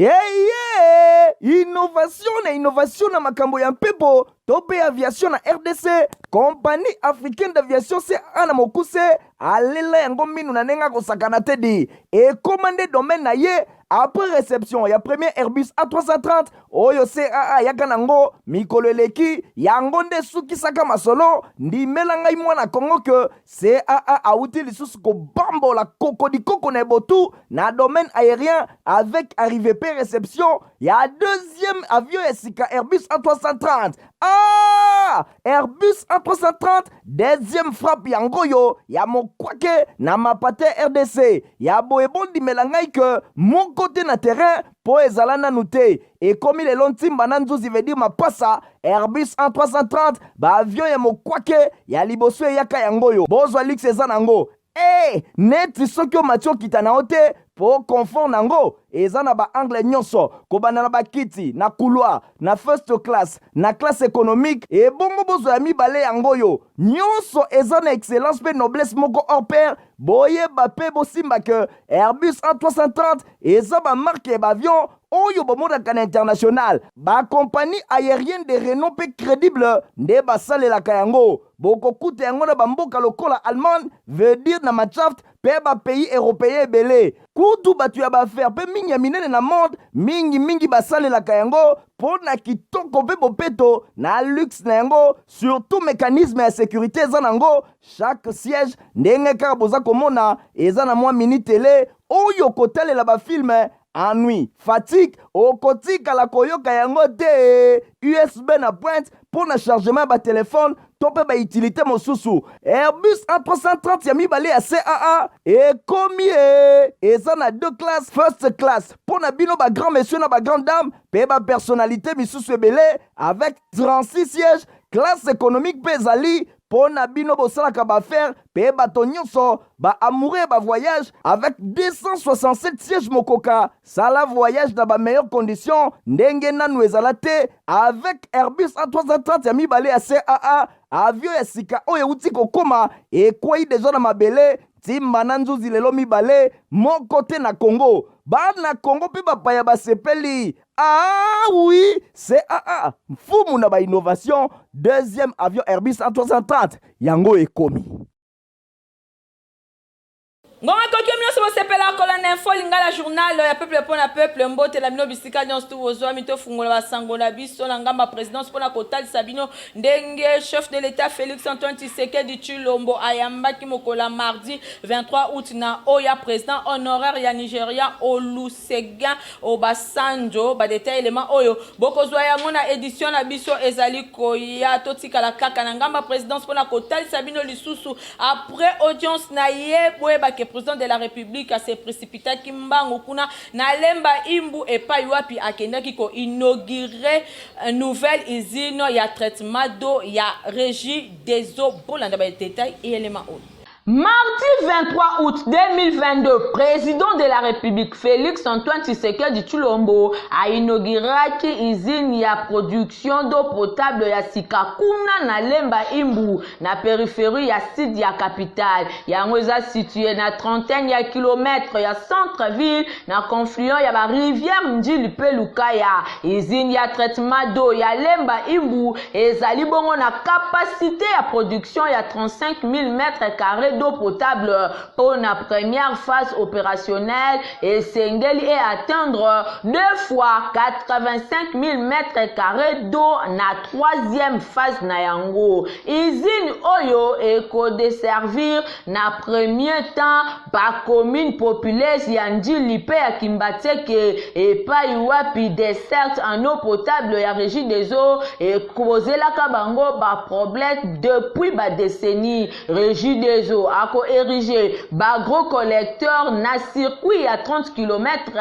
Eye innovation na innovation na makambo ya mpepo to mpe aviation na RDC, Compagnie africaine d'aviation CAA na mokuse alela yango minu na ndenge akosakana te di ekoma nde domaine na ye après réception ya premier Airbus A330 oyo CAA ayaka nango mikolo eleki, yango nde esukisaka masolo. Ndimela ngai mwana Congo ke CAA awuti lisusu kobambola kokodikoko na ebotu na domaine aérien avec arrivée pe réception ya deuxième avion ya sika Airbus A330. Ah! Airbus A330 deuxième frappe yango oyo ya mokwake na mapate RDC ya boye. Bondimela ngai ke moko te na terrain mpo ezala nanu te. Ekomi lelo ntimba na nzuzi veut dire mapasa Airbus A330, baavion ya mokwake ya liboso eyaka yango oyo. Bozwa luxe eza nango e neti soki omati okita na yo te, mpo confort nango eza na baangle nyonso, kobanda na bakiti na couloir, na first class, na classe économique. Ebongo bozwa ya mibale yango oyo, nyonso eza na excellence mpe noblesse moko hors pair. Boyeba mpe bosimba ke Airbus A330 eza bamarque ya baavion oyo bomonaka na international. Bacompagnie aérienne de renom mpe crédible nde basalelaka yango. Bokokuta yango na bamboka lokola Allemagne, veut dire na Mannschaft, mpe bapays européen ebele. Kutu bato ya baaffaire mpe mingi ya minene na monde mingimingi basalelaka yango mpo na kitoko mpe bopeto na luxe na yango, surtout mécanisme ya sécurité eza nango. Chaque siège, ndenge kaka boza komona, eza na mwa mini télé oyo kotalela bafilm. Ennui, fatigue okotikala koyoka yango te. USB na pointe mpo na chargement ya batelefone to mpe bautilité mosusu. Airbus A330 ya mibale ya CAA ekomi e eza na deux classes: first class mpo na bino bagrand monsieur na bagrande dame mpe bapersonnalité misusu ebele avec 36 sièges. Classe économique mpe ezali mpo na bino bosalaka baaffaire mpe bato nyonso baamoureux ya bavoyage avec 267 sièges. Mokoka sala voyage na bameilleure condition ndenge nanu ezala te avec Airbus A330 ya mibale ya CAA. Avion ya sika oyo euti kokóma, ekwei deja na mabele ntimba na nzuzi lelo mibale moko te na Congo. Bana Congo mpe bapaya basepeli. Ah oui, CAA mfumu na bainnovation, deuxième avion Airbus A330 yango ekomi. Ngonga ekoki nyonso bosepela kolanda Info Lingala, journal ya peuple mpo na peuple. Mbotela bino bisika nyonso tu bozwami. Tofungola basango na biso na ngamba présidence mpona kotalisa bino ndenge chef de l'État Félix Antoine Tshisekedi Tshilombo ayambaki mokolo ya mardi 23 août na oyo ya président honoraire ya Nigeria Olusegun Obasanjo. Badétail, élément oyo bokozwa yango na édition na biso ezali koya. Totikala kaka na ngamba présidence mpona kotalisa bino lisusu après audience na ye. Boyebake président de la République ase précipitaki mbangu kuna na Lemba Imbu, epai wapi akendaki koinaugurer nouvelle usine ya traitement d'eau ya Régie des eaux. Bolanda badétail eyelema oyo. Mardi 23 août 2022, président de la République Félix Antoine Tshisekedi Tshilombo a inauguré usine ya production d'eau potable ya sika kuna na Lemba Imbu, na périphérie ya sud ya capitale. Yango eza situé na trentaine ya kilomètre ya centre-ville, na confluent ya ba rivière Ndjili mpe Lukaya. Usine ya traitement d'eau ya Lemba Imbu ezali bongo na capacité ya production ya 35 000 mètres carrés d'eau potable. Mpo na première phase opérationnelle, esengeli e atteindre deux fois 85 000 mètres carrés d'eau na troisième phase na yango. Usine oyo ekodesservir na premier temps bacommune populaire ya Ndjili mpe ya Kimbanseke, epai wapi desserte en eau potable ya Régie des eaux ekozelaka bango baproblème depuis badécennie. Régie des eaux akoériger bagros collecteur na circuit ya 30 km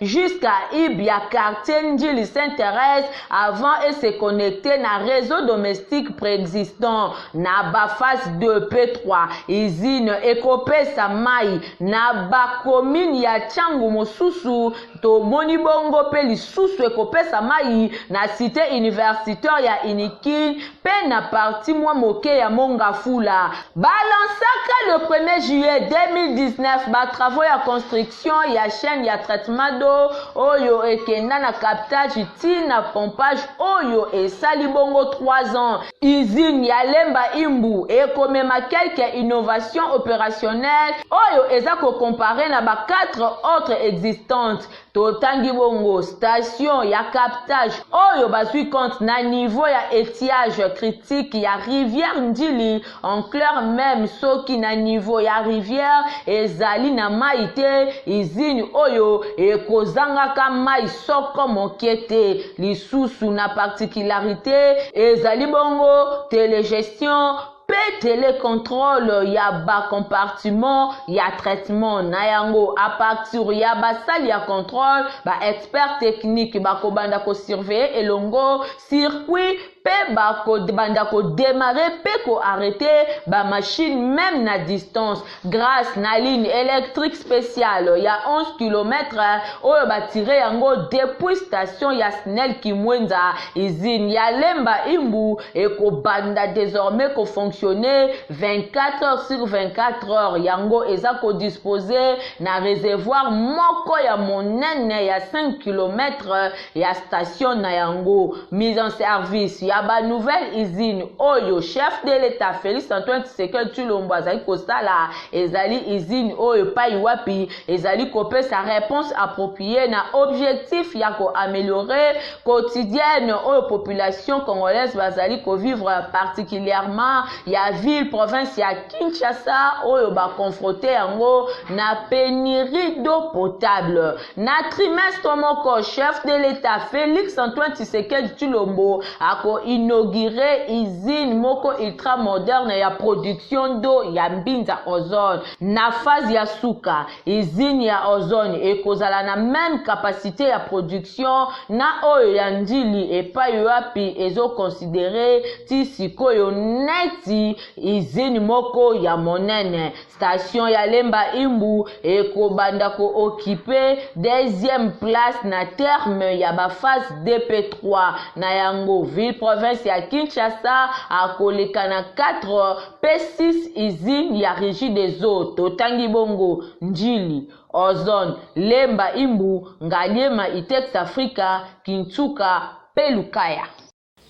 jusqu'à ib ya quartier Ndjili Sainte-Thérèse avant e se connecter na réseau domestique préexistant. Na baphase 2 p3, usine ekopesa mai na bacommune ya Tshangu mosusu. Tomoni bongo mpe lisusu ekopesa mai na cité universitaire ya Unikin mpe na partie mwa moke ya Mont Ngafula. Balansaka Kaka le premier juillet 2019, ba travaux ya construction ya chaine ya traitement d'eau oyo ekenda na captage ti na pompage oyo esali bongo 3 ans. Usine ya Lemba Imbu ekomema quelques innovations operationnelles oyo eza ko comparer na ba 4 autres existantes. Totangi bongo station ya captage oyo bazwi compte na niveau ya etiage critique ya rivière Ndjili en clair meme soki na niveau ya rivière ezali na mayi te, usine oyo ekozangaka mayi soko moke te. Lisusu na particularite ezali bongo telegestion mpe telecontrole ya ba compartiments ya traitement. Na yango, à partir ya basali ya controle, ba experts techniques bakobanda ko surveiller elongo circuit mpe bakobanda ko demarrer mpe ko arreter ba machines meme na distance grace na ligne electrique speciale ya 11 kilomètres oyo ba tirer yango depuis station ya Snel Kimwenza. Usine ya Lemba Imbu ekobanda desormais ko fonctionner 24 heures sur 24 heures. Yango eza ko disposer na reservoir moko ya monene ya 5 kilomètres ya station na yango. Mise en service ya ba nouvelles usines oyo chef de l'Etat Felix Antoine Tshisekedi Tshilombo azali kosala ezali usine oyo epai wapi ezali kopesa reponse appropriee na objectif ya ko ameliorer quotidienne oyo population congolaise bazali ko vivre particulièrement ya ville province ya Kinshasa oyo ba confronter yango na penurie d'eau potable. Na trimestre moko, chef de l'Etat Felix Antoine Tshisekedi Tshilombo ako inaugurer usine moko ultra moderne ya production d'eau ya Mbinza Ozone. Na phase ya suka, usine ya Ozone ekozala na meme capacite ya production na oyo ya Ndjili epayi wapi ezo considerer ti sikoyo neti usine moko ya monene. Station ya Lemba Imbu ekobanda ko occuper deuxième place na terme ya ba phase 2 pe 3. Na yango, ville-province ya Kinshasa akoleka na 4 pe 6 usines ya Regideso. Totangi bongo Ndjili, Ozone, Lemba Imbu, Ngaliema, Itex Africa, Kinsuka pe Lukaya.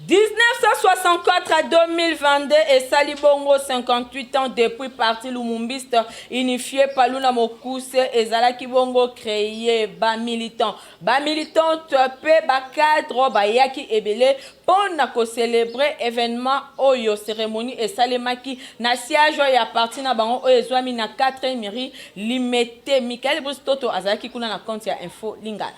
1964 à 2022 esali bongo 58 ans depuis parti lumumbiste unifié palu na mokuse ezalaki bongo créé ba militants ba militantes pe ba cadres bayaki ebele mpo na ko celebrer evenement oyo cérémonie esalemaki na siège ya parti na bango oyo ezwami na 4e rue Limete. Michael Bruce Toto azalaki kuna na compte ya Info Lingala.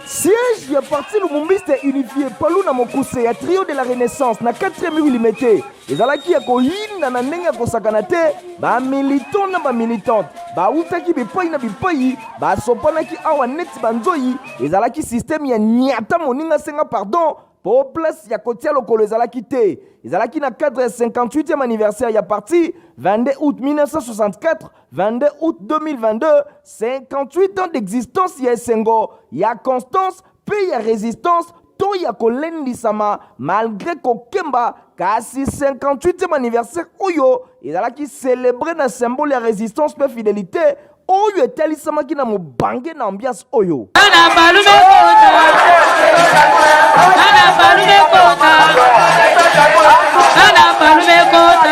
Siège ya parti lumumbiste unifié Palu na mokuse ya trio de la Renaissance na 4e rue Limete ezalaki ya koyinda na ndenge ya kosakana te. Ba militant na ba militante bautaki bipai na bipai, basopanaki awa neti banzoi. Ezalaki système ya nyata moninga senga pardon po place ya kotia lokolo ezalaki te. Ezalaki na cadre ya 58e anniversaire ya parti, 22 août 1964 22 août 2022, 58 ans d'existence ya esengo, ya constance mpe ya résistance to ya kolendisama malgré kokemba. Kasi 58e anniversaire oyo ezalaki célébré na symbole ya résistance mpe fidélité oyo etalisamaki na mobange na ambiance oyo. Nana balume kota. Nana balume kota. Nana balume kota.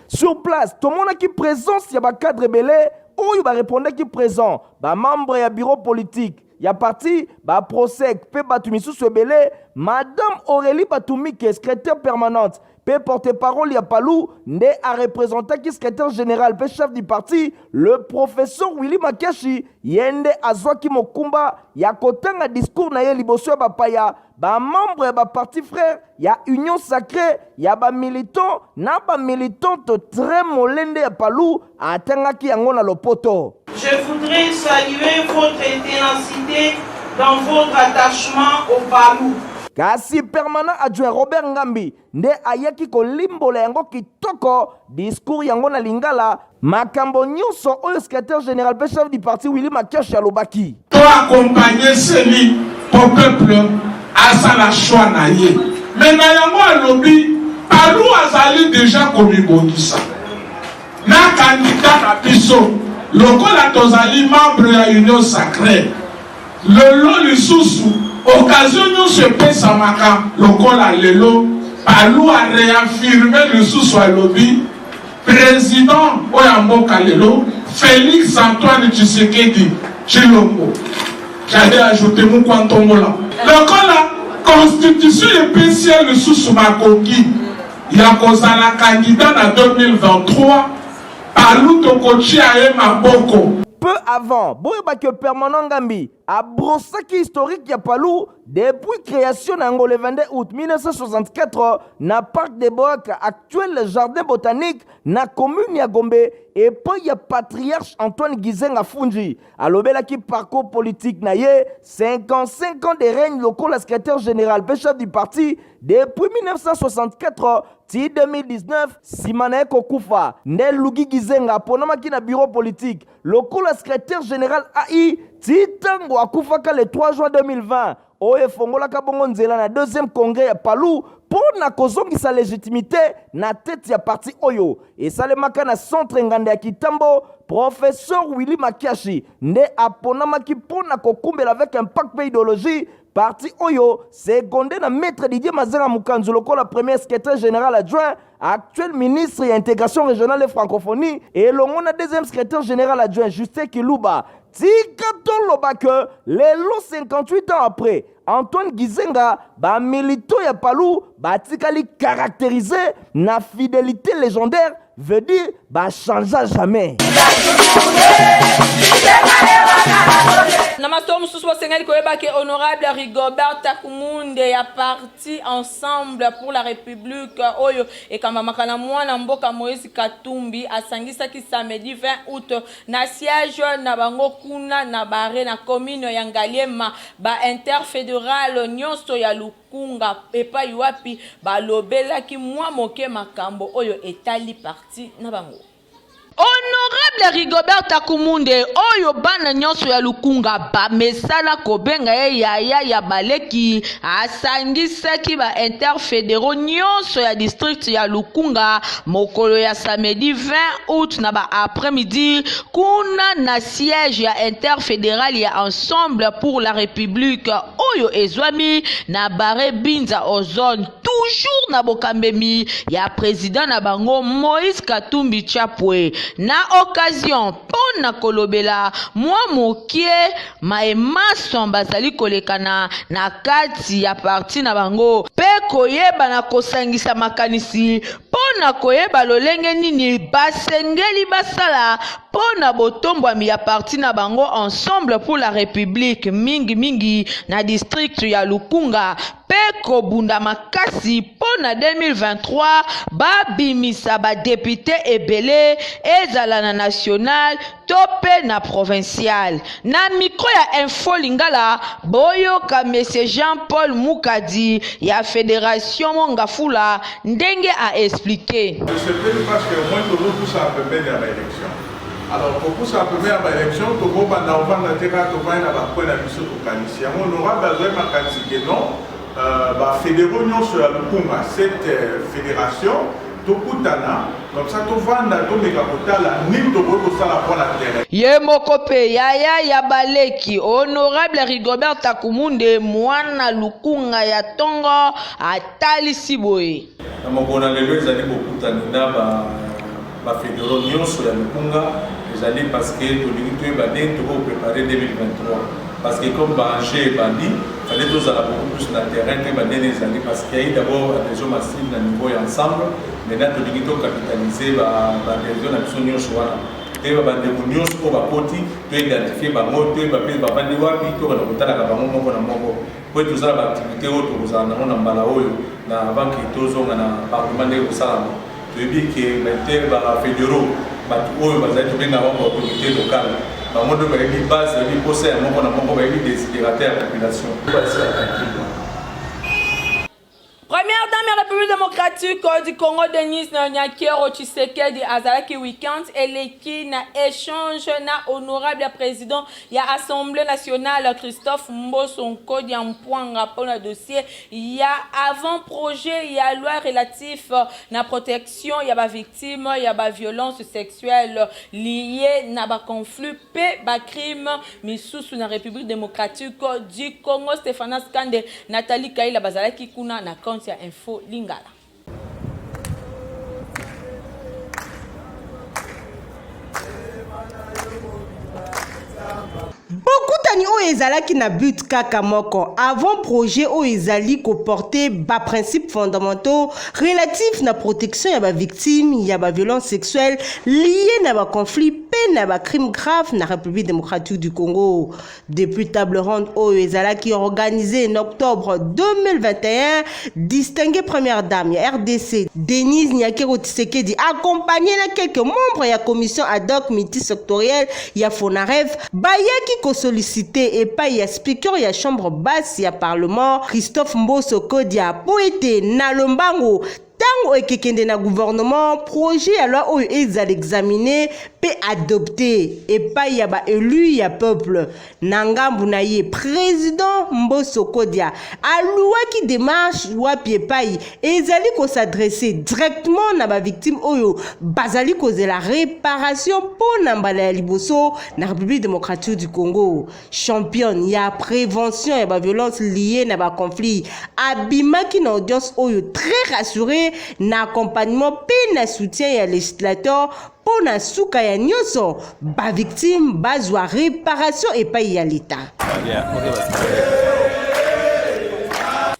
Sur place, tomonaki présence ya bacadre ebele oyo barépondaki présent, bamembre ya bureau politique ya parti, baprosec mpe bato misusu ebele. Madame Aurélie Batumike, secrétaire permanente mpe porte-parole ya Palu, nde areprésentaki secrétaire général mpe chef du parti, le professeur Willy Makiashi. Ye nde azwaki mokumba ya kotanga discours na ye liboso ya bapaya, bamembre ya baparti frère ya Union sacrée, ya bamilitant na bamilitante très molende ya Palu. Atangaki yango na lopoto. Je voudrais saluer votre ténacité dans votre attachement au Palou. Kasi permanent adjoint Robert Ngambi nde ayaki kolimbola yango kitoko, discours yango na lingala, makambo nyonso oyo secrétaire général mpe chef du parti Willy Makiashi alobaki. To accompagner CENI po peuple asala choix na ye. Mais na yango alobi Palu azali dejà komibongisa na candidat na biso lokola tozali membre ya Union sacree. Lelo lisusu occasion nionso epesamaka lokola lelo Palu a reaffirmer lisusu alobi President oyo ya mboka lelo Felix Antoine Tshisekedi Tshilombo, j'allais ajouter Mukwa Ntombola, lokola constitution epesi ye lisusu makoki ya kozala candidat na 2023, Palu tokotia ye maboko. Peu avant, boyeba que Permanent Ngambi a brossaki historique ya Palu depuis création na yango le 22 août 1964 na parc de Boaka, actuel jardin botanique na commune ya Gombe epai ya patriarche Antoine Gizenga Funji. Alobelaki parcours politique na ye 55 ans de règne lokola secrétaire général mpe chef du parti depuis 1964 ti 2019. Nsima na ye kokufa nde Lugi Gizenga aponamaki na bureau politique lokola secrétaire général AI ti ntango akufaka le 3 juin 2020, oyo efongolaka bongo nzela na deuxième congrès ya Palu mpo na kozongisa légitimité na tete ya parti oyo esalemaka na centre Nganda ya Kitambo. Professeur Willy Makiashi nde aponamaki mpo na kokumbela avec impact mpe idéologie parti oyo, secondé na maître Didier Mazenga Mukanzu lokola premier secrétaire général adjoint, actuel ministre ya Intégration régionale et francophonie, elongo na deuxième secrétaire général adjoint Justin Kiluba. Tika toloba ke lelo, 58 ans après Antoine Gizenga, bamilito ya Palu batikali caractérisé na fidélité légendaire, veut dire bachangea jamais. Na masolo mosusu, bosengeli koyeba ke honorable Rigobert Takumunde ya parti Ensemble pour la République oyo ekambamaka na mwana mboka Moïse Katumbi asangisaki samedi 20 août na siège na bango kuna na Bare, na commune ya Ngaliema, ba interfédéral nyonso ya Lukunga, epai wapi balobelaki mwa moke makambo oyo etali parti na bango. Honorable Rigobert Takumunde oyo bana nyonso ya Lukunga bamesana kobenga ye yaya ya baleki asangisaki ba interfédéraux nyonso ya district ya Lukunga mokolo ya samedi 20 août na ba après-midi kuna na siège ya interfédéral ya Ensemble pour la République oyo ezwami na Bare Binza Ozone, toujours na bokambemi ya président na bango Moïse Katumbi Chapwe, na occasion mpo na kolobela mwa moke maemaso bazali kolekana na kati ya parti na bango mpe koyeba na kosangisa makanisi mpo na koyeba lolenge nini basengeli basala mpo na botombwami ya parti na bango Ensemble pour la République, mingimingi na district ya Lukunga, mpe kobunda makasi mpo na 2023 babimisa badéputés ebele, ezala na national to mpe na provincial. Na micro ya Info Lingala, boyoka monsieur Jean-Paul Mukadi ya fédération Mongafula ndenge aexpliquer. Tosepeli parce que au moins tozopusa pembeni ya baélection. Alors kopusa pembeni ya baélection, tokobanda kovanda te kaka tovandi na bacoin na biso. Tokanisi yango, honorable azwai makanisi ke non, bafédéraux nyonso ya Lukunga, cette fédération, tokutana comme ça, tovanda, tomeka kotala nini tokoki kosala mpo na terrain. Ye moko mpe yaya ya baleki, honorable Rigobert Takumunde, mwana Lukunga ya ntongo, atalisi boye. Na mokolo na lelo ezali bokutani na bafédéraux nyonso ya Lukunga. Ezali parce que tolingi toyeba ndenge tokoki 2023, parce que comme baenjeu ebandi, fallait tozala beaucoup plus na terrain, toyeba ndenge ezali, parce qu'il y a eu d'abord adhésion massive na niveau ya Ensemble. Maintenant tolingi tocapitaliser baadhésion na biso nyonso wana, toyeba bandeko nyonso oyo bakoti, toidentifie bango, toyeba mpe bavandi wapi, tokenda kotalaka bango moko na moko, po ete tozala baactivité oyo tokozala nango na mbala oyo na avant ke tozonga na parlement. Ndenge kosalama, toyebi ke bafédéraux, bato oyo bazali tobenga bango baautorité locale, bango nde bayebi base, bayebi posa ya moko na moko, bayebi desiderata ya population. Première dame. dame ya République démocratique du Congo Denise Nyakeru Tshisekedi azalaki week-end eleki na échange na honorable président ya Assemblée nationale Christophe Mboso Nkodia Mpwanga mpona dossier ya avant projet ya loi relatif na protection ya ba victime ya ba violence sexuelle liée na ba conflit mpe ba crime misusu na République démocratique du Congo. Stéphanas Kande, Nathalie Kaila bazalaki kuna na compte ya Info Lingala. Bokutani oyo ezalaki na but kaka moko, avant projet oyo ezali koporte ba principes fondamentaux relatifs na protection ya ba victimes ya ba violences sexuelles liées na ba conflits mpe na ba crimes graves na République démocratique du Congo. Depuis table ronde oyo ezalaki organisée en octobre 2021, distinguée première dame ya RDC Denise Nyakeru Tshisekedi accompagnée na quelques membres ya commission ad hoc multisectorielle ya FONAREV bayaki kosollicite epai ya speaker ya chambre basse ya parlement Christophe Mboso Kodia mpo ete na lombango ntango ekekende na gouvernement projet ya loi oyo ezala examine mpe adopte epai ya baelu ya peuple. Na ngambu na ye, president Mboso Kodia aluwaki demarche wapi epai ezali kosadresse directement na bavictime oyo bazali kozela reparation mpo na mbala ya liboso na République démocratique du Congo. Championne ya prévention ya baviolence liée na baconflit abimaki na audience oyo très rassuré na accompagnement mpe na soutien ya législateur mpo na suka ya nyonso bavictime bazwa réparation epai ya leta.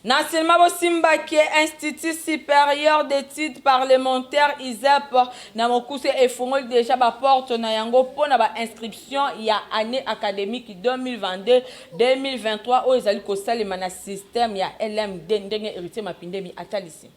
Na nsima bosimbaki Institut supérieur d'études parlementaires ISEP na mokuse efongoli deja baporte na yango mpo na bainscription ya année académique 2022-2023 oyo ezali kosalema na système ya LMD ndenge Héritier Mapindemi atalisi.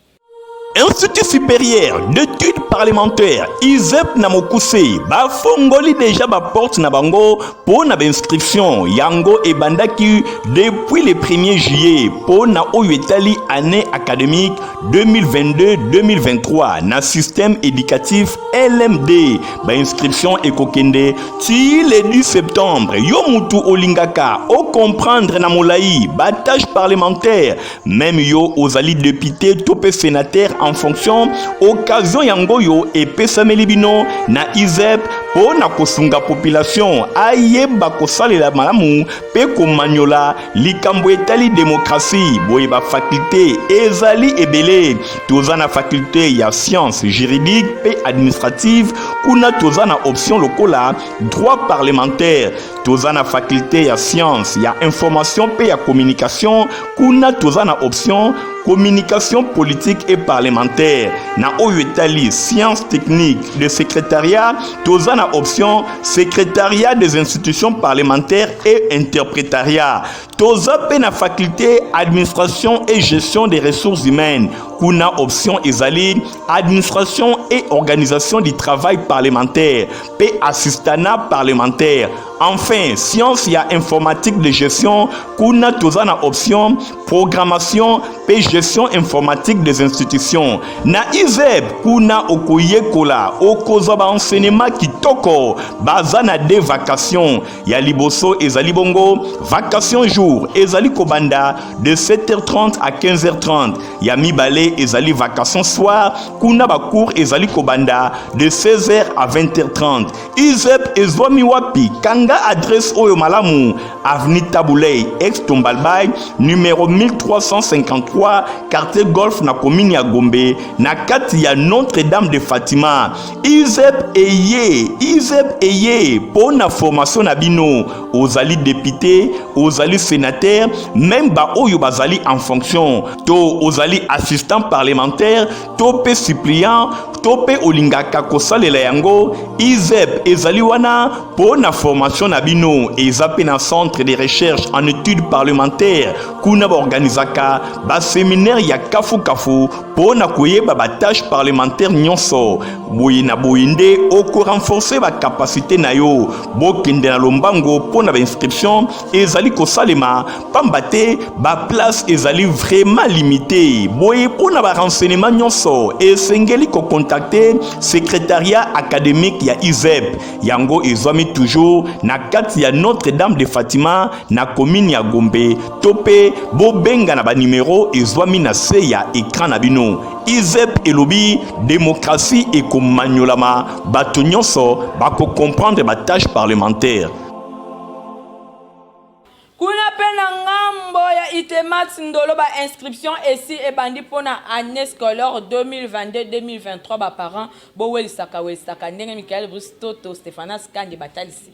Institut supérieur d'études parlementaires ISEP na mokuse bafongoli deja baporte na bango mpo na bainscription yango ebandaki depuis le 1er juillet mpo na oyo etali année académique 2022-2023 na système éducatif LMD. Bainscription ekokende ti le 10 septembre. Yo mutu olingaka ocomprendre na molai batâche parlementaire, meme yo ozali député to pe sénateur en fonction, occasion yango yo epesameli bino na ISEP mpo na kosunga population ayeba kosalela malamu mpe komanyola likambo etali demokrasi. Boye bafakulte ezali ebele. Toza na fakulte ya science juridique mpe administrative, kuna toza na option lokola droit parlementaire. Toza na fakulte ya science ya information mpe ya communication, kuna toza na option communication politique et parlementaire. Na oyo etali science technique de secrétariat, toza na option secrétariat des institutions parlementaires et interprétariat. Toza mpe na faculté administration et gestion des ressources humaines, kuna option ezali administration et organisation du travail parlementaire mpe assistanat parlementaire. Enfin, science ya informatique de gestion, kuna toza na option programmation mpe gestion informatique des institutions. Na ISEP kuna okoyekola, okozwa baenseignement kitoko. Baza na deux vacations. Ya liboso ezali bongo vacation jour, ezali kobanda de 7h30 à 15h30. Ya mibale ezali vacation soir, kuna bacours ezali kobanda de 16h à 20h30. ISEP ezwami wapi? Kanga adresse oyo malamu: avenue Tabuley ex Tombalbay numéro 1353, quartier Golf na commune ya Gombe, na kati ya Notre-Dame de Fatima. ISEP eye, ISEP eye mpo na formation na bino. Ozali député, ozali sénateur, même ba oyo bazali en fonction, to ozali assistant parlementaire, to mpe suppliant, to mpe olingaka kosalela yango, ISEP ezali wana mpo na formation. information na bino, eza mpe na centre de recherche en études parlementaires. Kuna baorganizaka baseminaire ya kafukafu mpo na koyeba batâche parlementaire nyonso. Boye na boye nde okorenforce bakapasite na yo. Bokende na lombango mpo na bainscription ezali kosalema, pamba te baplace ezali vraiment limite. Boye mpo na barenseignement nyonso esengeli kokontakte secrétariat académique ya ISEP. Yango ezwami toujours na kati ya Notre-Dame de Fatima na commune ya Gombe, to mpe bobenga na banimero ezwami na se ya ekran na bino. ISEP elobi demokrasi ekomanyolama, bato nyonso bakokomprendre batâche parlementaire. Kuna mpe na ngambo ya Itemat Ndolo ba inscription esi ebandi mpo na annee scolaire 2022-2023 ba parents bowelisaka welisaka ndenge Michael Bruce Toto Stephanas Kandi batalisi.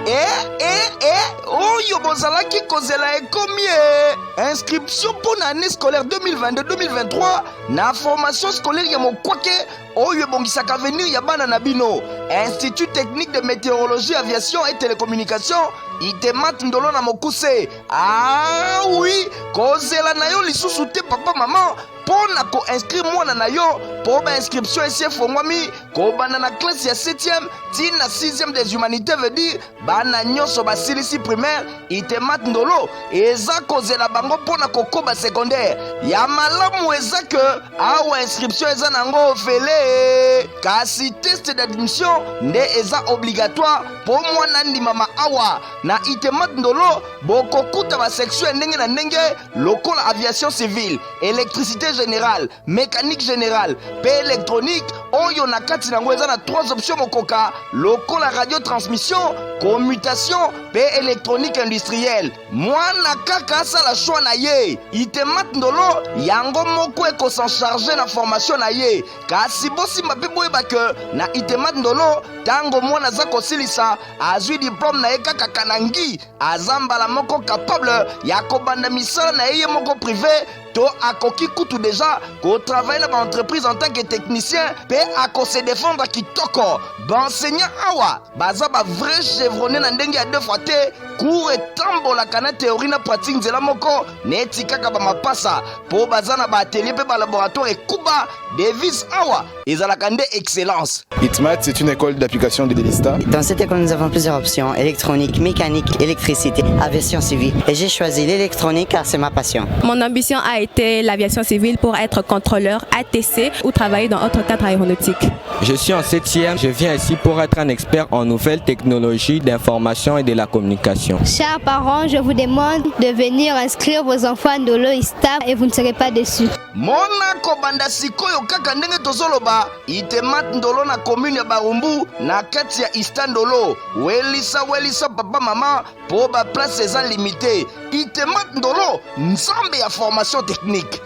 E, e, e, oyo bozalaki kozela ekomi e inscription mpo na année scolaire 2022-2023 na formation scolaire ya mokwake oyo ebongisaka avenir ya bana na bino. Institut technique de météorologie, aviation et télécommunication, Itemat Ndolo na mokuse. Ah oui, kozela na yo lisusu te papa mama mpo na koinscrire mwana na yo, mpo bainscription esi efongwami kobanda na classe ya 7e ti na 6e des humanités, veut dire bana nyonso basilisi primaire. Itemat Ndolo eza kozela bango mpo na kokoba secondaire. Ya malamu eza ke awa inscription eza nango ofele, kasi test d'admission nde eza obligatoire mpo mwana andimama. Awa na Itemat Ndolo bokokuta basection ya ndenge na ndenge lokola aviation civile, électricité générale, mécanique générale mpe électronique, oyo na kati nango eza na 3 options mokoka lokola radio transmission, commutation mpe électronique industrielle. Mwana kaka asala choix na ye, Itemat Ndolo yango moko ekosan charge na formation na ye. Kasi bosimba mpe boyeba ke na Itemat Ndolo, ntango mwana aza kosilisa azwi diplome na ye kaka kanangi, aza mbala moko capable ya kobanda misala na ye ye moko privé, to akoki kutu deja kotravaille na baentreprise en tant que technicien mpe akose défendre kitoko. Baenseignant awa baza bavrai chevronné na ndenge ya deux fois te. Cours etambolaka na théorie na pratique nzela moko neti kaka bamapasa, mpo baza na baatelier mpe balaboratoire ekuba. Devise awa ezalaka nde excellence. ITMAT, c'est une école d'application de l'ISTA. Dans cette école, nous avons plusieurs options: électronique, mécanique, électricité, aviation civile. Et j'ai choisi l'électronique car c'est ma passion. Mon ambition a été l'aviation civile pour être contrôleur ATC ou travailler dans autre cadre aéronautique. Je suis en 7e, je viens ici pour être un expert en nouvelles technologies d'information et de la communication. Chers parents, je vous demande de venir inscrire vos enfants de l'OISTA et vous ne serez pas déçus. Mona kobanda sikoyo kaka ndenge tozoloba, Itemat Ndolo na commune ya Barumbu na kati ya Ista Ndolo. Welisa welisa papa mama po ba place eza limite. Itemat Ndolo, nzambe ya formation technique.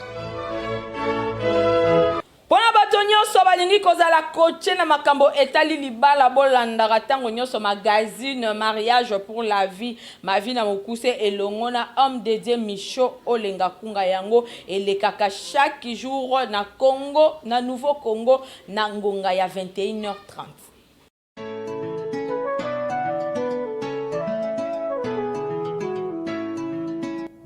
Mpo na bato nyonso balingi kozala coache na makambo etali libala, bolandaka ntango nyonso magazine Mariage pour la vie, ma vie na mokuse, elongo na homme de Dieu Micho Olenga Kunga. Yango elekaka chaque jour na Congo, na Nouveau Congo, na ngonga ya 21h30.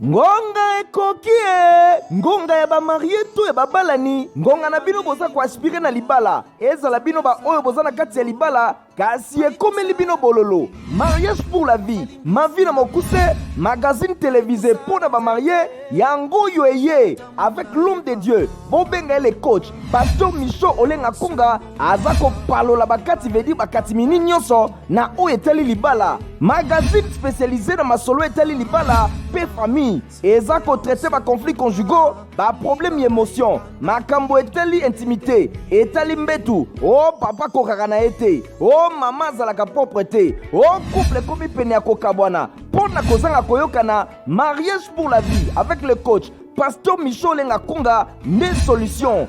Ngonga ekoki e, ngonga ya bamarie to ya babalani, ngonga na bino boza koaspire na libala, ezala bino baoyo boza na kati ya libala kasi ekomeli bino bololo. Mariage pour la vie, ma vie na mokuse, magazine télévisé mpo na bamarie, yango oyo eye avec l'homme de Dieu, bobenga ye le coach pasteur Micho Olenga Konga, aza kopalola bakati vedi bakati mini nyonso na oyo etali libala. Magazine spécialisé na masolo etali libala mpe famille, eza kotraite baconflit conjugaux, baproblème ya émotion, makambo etali intimité, etali mbetu, o papa kokaka na ye te, o mama azalaka propre te, o couple ekomi pene ya kokabwana mpo na kozanga koyokana. Mariage pour la vie avec le coach pasteur Micho Olenga Konga nde solution.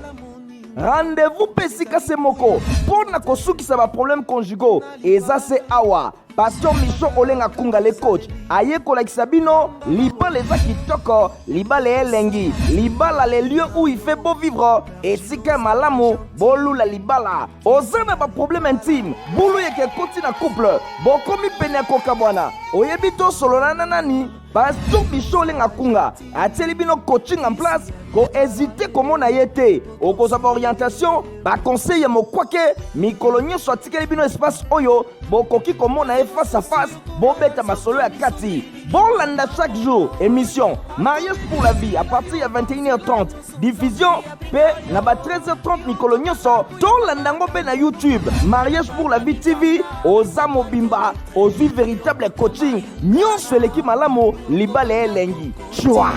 Rendez-vous mpe esika se moko mpo na kosukisa baproblème conjugaux eza se awa. Pasteur Michon Olenga Kunga le coach aye kolakisa bino libala eza kitoko, libala elengi, libala le lieu où il fait beau vivre, esika ya malamu bolula libala. Oza na ba problème intime, bulu yeke ekoti na couple, bokomi pene ya kokabwana, oyebi tosolola na nani? Pasteur Michon Olenga Kunga atieli bino coaching en place, ko hésiter komona ye te, okozwa ba orientation, ba conseil ya mokwake mikolo nyonso. Atikeli bino espace oyo bokoki komona ye face à face, bobeta masolo ya kati. Bolanda chaque jour émission Mariage pour la vie à partir ya 21h30, diffusion mpe na ba 13h30 mikolo nyonso. Tolanda yango mpe na YouTube Mariage pour la vie TV. Oza mobimba, ozwi véritable coaching, nyonso eleki malamu, libala elengi chwa.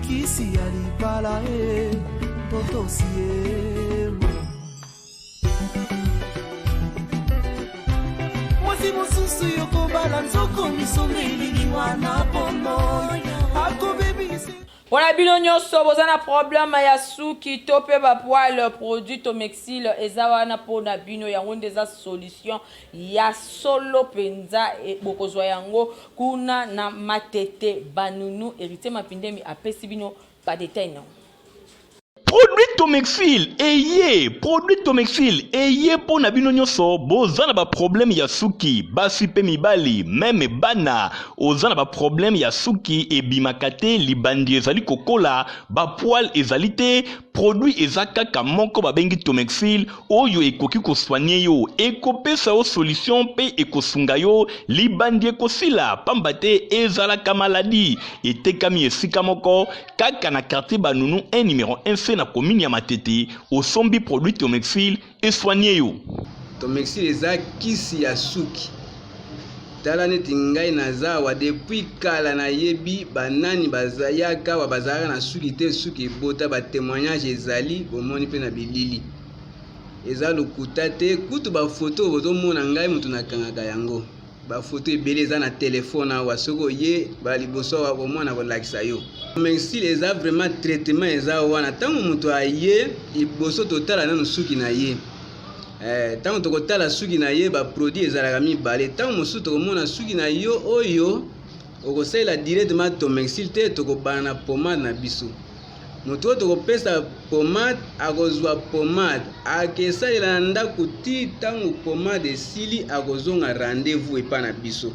Kisi ya libala e totosi ye. Mwasi mosusu yokobala nzoko misomelili wana pono akobebisi. Mpona bino nyonso boza na problème ya suki to mpe bapoils, produit Tomexil eza wana mpona bino. Yango nde eza solution ya solo mpenza. Bokozwa yango kuna na Matete Banunu. Héritier Mapindemi apesi bino badétail nango. Produit Tomexil eye, produit Tomexil eye mpo na bino nyonso boza na baproblème ya suki, basi mpe mibali, même bana. Oza na baproblème ya suki ebimaka te, libandi ezali kokola, bapoils ezali te, produit eza kaka moko babengi Tomexil oyo ekoki kosoigner yo, ekopesa yo solution mpe ekosunga yo, libandi ekosila, pamba te ezalaka maladie. Etekami esika moko kaka na quartier Banunu 1 numéro 1C na commune ya Matete. Osombi produit Tomexil, esoigner yo. Tomexil eza kisi ya suki. Tala neti ngai naza awa depuis kala, nayebi banani bazayaka awa bazalaka na suki te, suki ebota. Batémoignage ezali, bomoni mpe na bilili, eza lokuta te. Kutu bafoto bozomona, ngai moto nakangaka yango. Bafoto ebele eza na telefone awa. Soki oye baliboso awa, komona kolakisa yo. Tomexil eza vraiment traitement eza wana. Ntango moto aye liboso, totala nanu suki na ye. Ntango tokotala suki na ye, baproduit ezalaka mibale. Ntango mosusu tokomona suki na yo oyo okosalela directement Tomexil te, tokobana na pomade na biso. Moto oyo tokopesa pomade akozwa pomade, akesalela na ndako ti ntango pomade esili, akozonga rendez-vous epa na biso.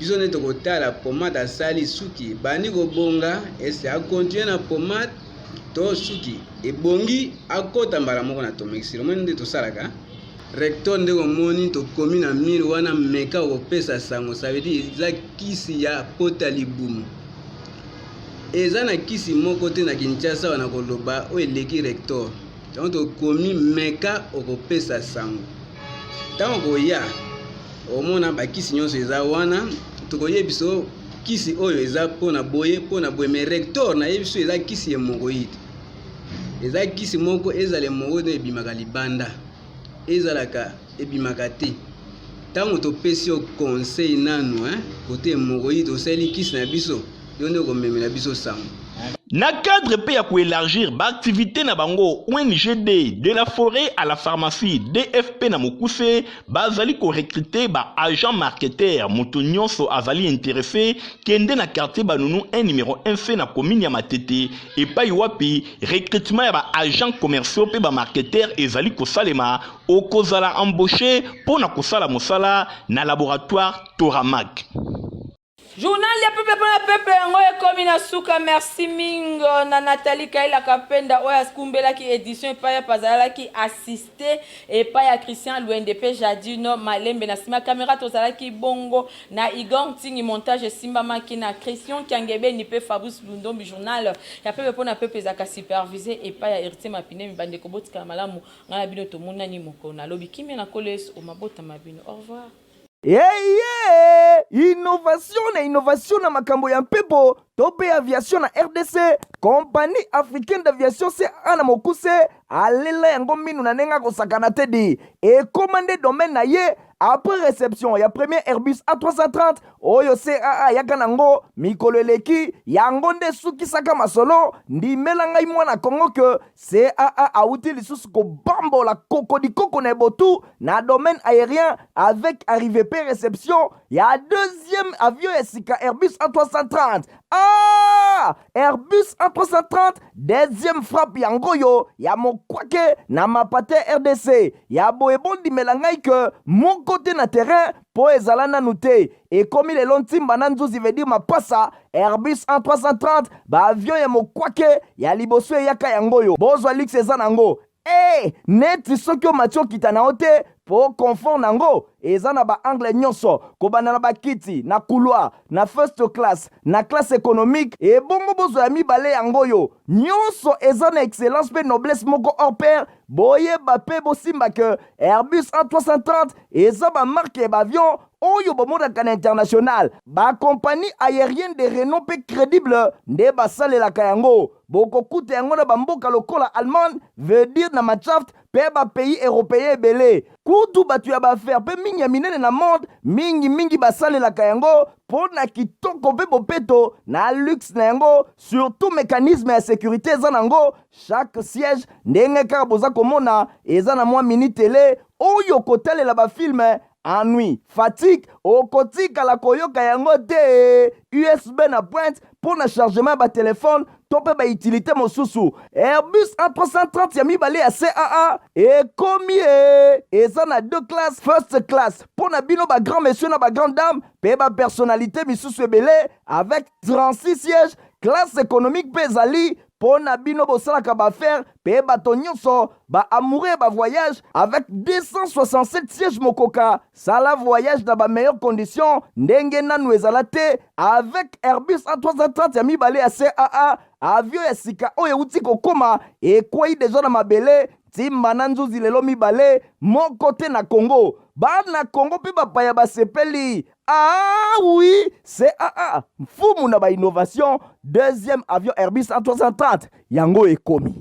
Biso nde tokotala pomade asali, suki ebandi kobonga, ese akontinue na pomade to suki ebongi, akota mbala moko na Tomexil. Omoni nde tosalaka rector nde komoni tokomi na mire wana. Meka okopesa sango. Ça veut dire eza kisi ya pota libumu. Eza na kisi moko te na Kinshasa wana koloba oyo eleki rector. Ntango tokomi meka okopesa sango, ntango koya omona bakisi nyonso eza wana, tokoyebisa kisi oyo eza mpona boye, mpona boye. Mais rector nayebi so eza kisi hémorroïde. Eza kisi moko ezala hémorroïde ebimaka libanda, ezalaka ebimaka te. Ntango topesi yo conseil nanu, hein, kote hémorroïde, osali kisi na biso, yo nde okomemela biso sango. Na cadre mpe ya koélargir baactivité na bango, ONGD de la forêt à la pharmacie, DFP na mokuse, bazali korecruter baagent marketeur. Moto nyonso azali intéressé, kende na quartier Banunu 1 numéro 1C na commune ya Matete, epai wapi recrutement ya baagent commerciaux mpe bamarketeur ezali kosalema. Okozala embauché mpo na kosala mosala na laboratoire Toramak. Journal ya peuple mpona peuple, yango ekomi na suka. Merci mingi na Nathalie Kaila Kapenda oyo akumbelaki édition, epai yape azalaki assisté epai ya Christian Lwende mpe Jadino Malembe. Na nsima caméra tozalaki bongo na Igor Ntingi, montage esimbamaki na Christian Kiangebeni mpe Fabrice Lundombi. Journal ya peuple mpona peuple ezalaka supervisé epai ya Héritier Mapinemi. Bandeko, botikala malamu. Ngai na bino tomonani mokolo nalobi. Kimia na Nkolo Yesu omabotama bino. Au revoir. Eye, innovation na innovation na makambo ya mpepo. to mpe aviation na rdc, Compagnie africaine d'aviation caa na mokuse alela yango minu na ndenge akosakana te di ekoma nde domaine na ye après réception ya premier Airbus A330 oyo caa ayaka nango mikolo eleki. Yango nde esukisaka masolo. Ndimela ngai mwana Kongo ke caa awuti lisusu kobambola kokodikoko na ebotu na domaine aérien avec arrivée pe réception ya deuxième avion ya sika Airbus A330. Ah! Airbus A330 deuxième frappe yango oyo ya mokwake na mapate RDC ya boye. Bondimela ngai ke moko te na terrain mpo ezala nanu te. Ekomi lelo ntimba na nzuzi, veut dire mapasa. Airbus A330, baavion ya mokwake ya liboso eyaka yango oyo. Bozwa luxe eza nango e neti soki omati okita na yo te, mpo confort nango eza na baangle nyonso, kobanda na bakiti na couloir, na first class, na classe économique. Ebongo bozwa ya mibale yango oyo, nyonso eza na excellence mpe noblesse moko hors pair. Boyeba mpe bosimba ke Airbus A330 eza bamarque ya baavion oyo bomonaka na international. Bacompagnie aérienne de renom mpe crédible nde basalelaka yango. Bokokuta yango na bamboka lokola Allemagne, veut dire na Mannschaft, mpe bapays européen ebele. Kutu bato ya baaffaires mpe mingi ya minene na monde mingimingi basalelaka yango mpo na kitoko mpe bopeto na luxe na yango. Surtout mécanisme ya sécurité eza nango. Chaque siège, ndenge kaka boza komona, eza na mwa mini télé oyo kotalela bafilm. Ennui, fatigue, okotikala koyoka yango te. USB na pointe mpo na chargement ya batelefone to mpe bautilité mosusu. Airbus A330 ya mibale ya caa ekomi e eza na deux classes: first class mpo na bino bagrand monsieur na bagrand dame mpe bapersonnalité misusu ebele avec 36 sièges. Classe économique mpe ezali mpo na bino bosalaka baaffaires mpe bato nyonso baamoureux ya bavoyage avec 267 sièges. Mokoka sala voyage na bameilleures conditions ndenge nanu ezala te avec Airbus A330 ya mibale ya caa, avion ya sika oyo euti kokóma, ekwei deja na mabele ntimba na nzuzi lelo mibale moko te na Congo. Bana Congo mpe bapaya basepeli. Ah oui, caa mfumu na bainnovation, deuxième avion Airbus A330 yango ekomi.